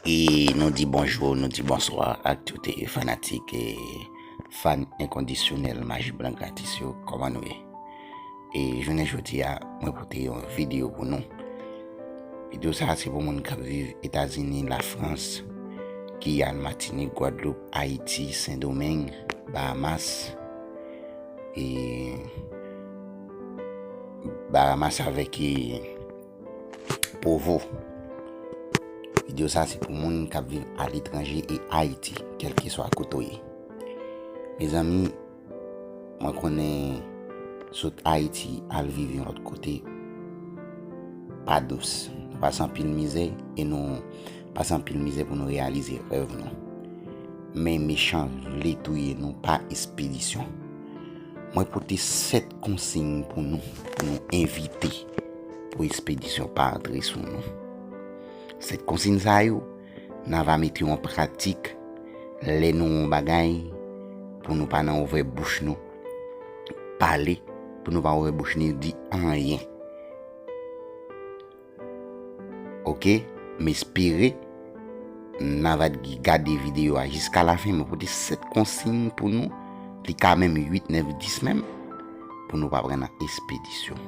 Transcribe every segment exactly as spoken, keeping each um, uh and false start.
E nou di bonjou, nou di bonswa ak tout fanatik e fan enkondisyonèl Maji Blan Gratis yo, kòman nou ye? E jounen jodi a, mwen pote yon videyo pou nou. Videyo sa a se pou moun k ap viv Etazini, Lafrans, Giyàn, Matinik, Gwadloup, Ayiti, Sendomeng, Bahamas, e Bahamas avèk e Provo. Videyo sa se pou moun k ap viv aletranje e Ayiti, kèlkeswa kote w ye. Mezanmi, mwen konnen sot Ayiti al viv yon lòt kote pa dous. Nou pase anpil mizè e nou pase anpil mizè pou nou reyalize rèv nou. Men mechan vle touye nou pa espedisyon. Mwen pote sèt konsiy pou nou, pou nou evite pou espedisyon pa antre sou nou. Sèt konsiy sa yo, n a va mete yo an pratik lè nou wè yon bagay, pou nou pa nan ouvè bouch nou pale, pou nou pa ouvè bouch nou di anyen. Oke, m espere n a va gade videyo a jiska lafen. Mwen pote sèt konsiy pou nou, li ka menm uit, nèf, dis menm, pou nou pa pran nan espedisyon.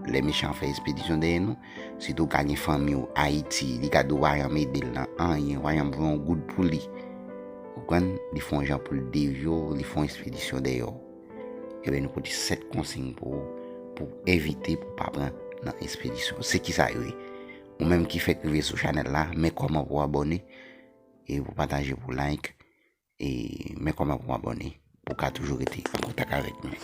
Lè mechan fè espedisyon dèyè nou, sitou w ka gen fanmi w Ayiti, li ka di w pa janm ede l nan anyen, w pa janm voye yon goud pou li. Ou konprann? Li fè yon jan pou l devye w, li fè yon espedisyon dèyè w. Ebyen, nou pote sèt konsiy pou ou, pou w evite, pou w pa pran nan espedisyon. Se kisa yo ye? Ou menm ki fèk rive sou chanèl la, men kòman pou w abòne, e pou w pataje, pou w like, e men kòman pou w abòne, pou w ka toujou rete an kontak avèk nou.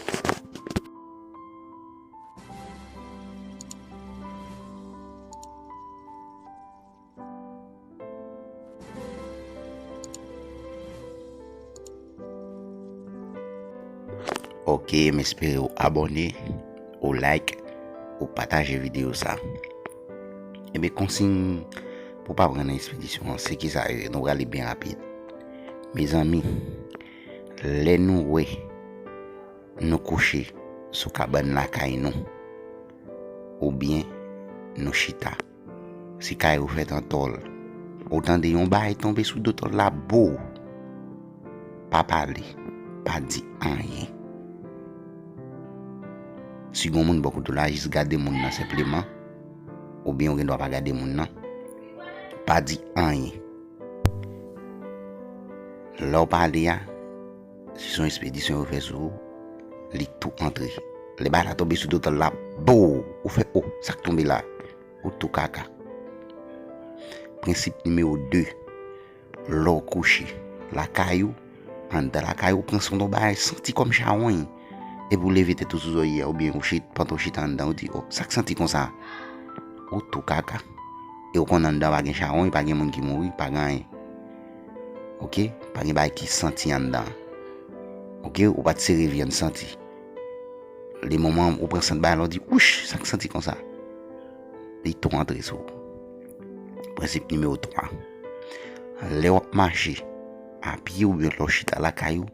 Oke, m espere w abòne, ou like, ou pataje videyo sa. Ebyen, konsiy pou pa pran nan espedisyon an, se kisa yo ye? Nou prale byen rapid. Mezanmi, lè nou wè nou kouche sou kabann lakay nou, oubyen nou chita, si kay ou fèt an tòl, ou tande yon bagay tonbe sou do tòl la, bo! Pa pale, pa di anyen. Si gon moun bò kote w la, jis gade moun nan senpleman, oubyen ou gen dwa pa gade moun nan, pa di anyen. Lè w pale a, si se yon espedisyon yo fè sou ou, li tou antre. Lè bagay la tonbe sou do tòl la, bo! Ou fè, o, sa k tonbe la? Ou tou kaka. Prensip nimewo de, lè w kouche lakay ou, anndan lakay ou, pran son yon bagay santi kòm chawony, epi w leve tèt ou sou zòrye a, oubyen ou chit, pantan w chita anndan, ou di, o, sa k santi konsa? Ou tou kaka. E ou konn anndan pa gen chawony, pa gen moun ki mouri, pa gen anyen. Oke? Pa gen bagay ki santi anndan. Oke? Ou pa t sere vyann santi. Li moman ou pran sant bagay la, ou di, wouch, sa k santi konsa? Li tou antre sou ou. Prensip nimewo twa. Lè w ap mache a pye oubyen lè w chita lakay ou,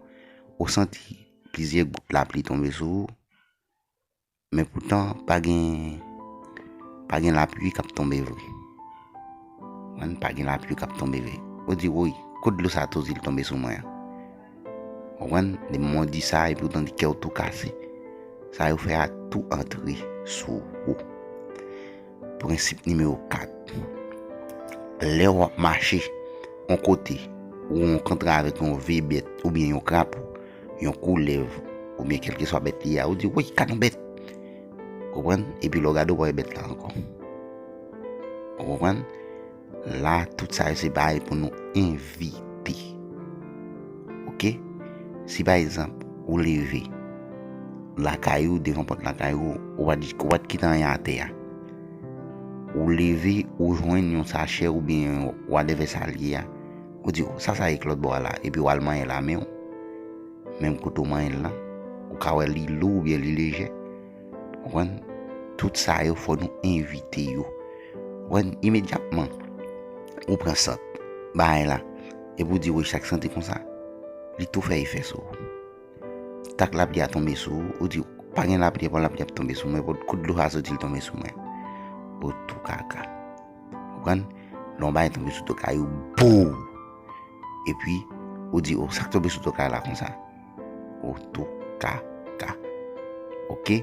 ou santi plizyè gout lapli tonbe sou ou, men poutan pa gen, pa gen lapli k ap tonbe vre. Konprann? Pa gen lapli k ap tonbe vre. Ou di, woy, kot dlo sa tonbe, li tonbe sou mwen an? Konprann? Depi mwen di sa, epi w tande kè w tou kase, sa yo fè a tou antre sou ou. Prensip nimewo kat. Lè w ap mache yon kote, ou rankontre avèk yon vye bèt, oubyen yon krapo, yon koulèv, oubyen kèlkeswa bèt li ye a, ou di, woy, gad yon bèt! Konprann? Epi lè w gade, ou pa wè bèt la ankò. Ou konprann? La, tout sa yo se bagay pou nou evite. Oke? Si pa egzanp, ou leve lakay ou, devan pòt lakay ou, ou pa t, ou pa t kite anyen atè a. Ou leve, ou jwenn yon sachè oubyen yon whatever sa l ye a. Ou di, o, sa sa ye k lòt bò a la, epi w al manyen l a men w. Menm kote w manyen l lan, ou ka wè li lou oubyen li lejè. Ou konprann? Tout sa yo, fò nou evite yo. Ou konprann? Imedyatman, ou pran sant bagay la, epi w di, woy, sa k santi konsa, li tou fè efè sou ou. Tak lapli a tonbe sou ou, ou di, pa gen lapli, epi lapli ap tonbe sou mwen, epi kot dlo a soti, l tonbe sou mwen. Ou tou kaka. Ou konprann? Lè yon bagay tonbe sou do kay ou, bou! Epi, ou di, o, sa k tonbe sou do kay la konsa? Ou tou kaka. Oke?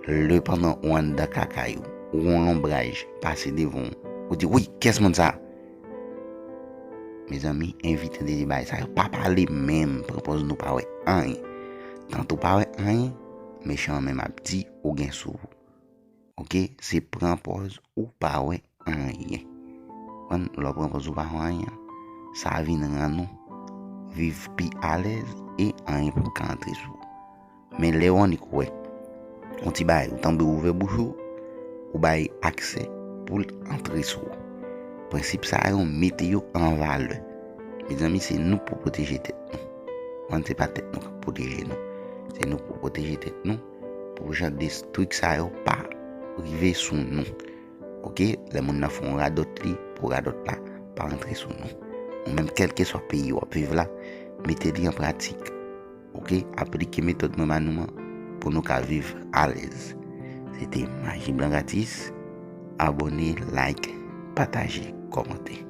Lè pandan ou anndan kaka yo, ou yon lonbraj pase devan w, ou di, wi, kiyès moun sa? Mezanmi, evite de bagay sa yo. Pa pale menm, pran pòz nou pa wè anyen. Tanto pa wè anyen, mechan an menm ap di ou gen sou ou. Oke? Se pran pòz ou pa wè anyen. Konprann? Lè w pran pòz ou pa wè anyen, sa vin rann ou viv pi alèz e anyen p ap ka antre sou ou. Men lè w annik wè yon ti bagay, ou tanbe ouvè bouch ou, ou bay aksè pou l antre sou ou. Prensip sa yo, mete yo an valè. Mezanmi, se nou pou pwoteje tèt nou. Konprann? Se pa tèt nou k ap pwoteje nou. Se nou pou pwoteje tèt nou pou jan destrik sa yo pa rive sou nou. Oke? Lè moun nan fè yon radòt li, pou radòt la pa rantre sou nou. Ou menm, kèlkeswa peyi w ap viv la, mete li an pratik. Oke? Aplike metòd mwen ba nou an pou nou ka viv alèz. Se te Maji Blan Gratis. Abòne, like, pataje, kòmante.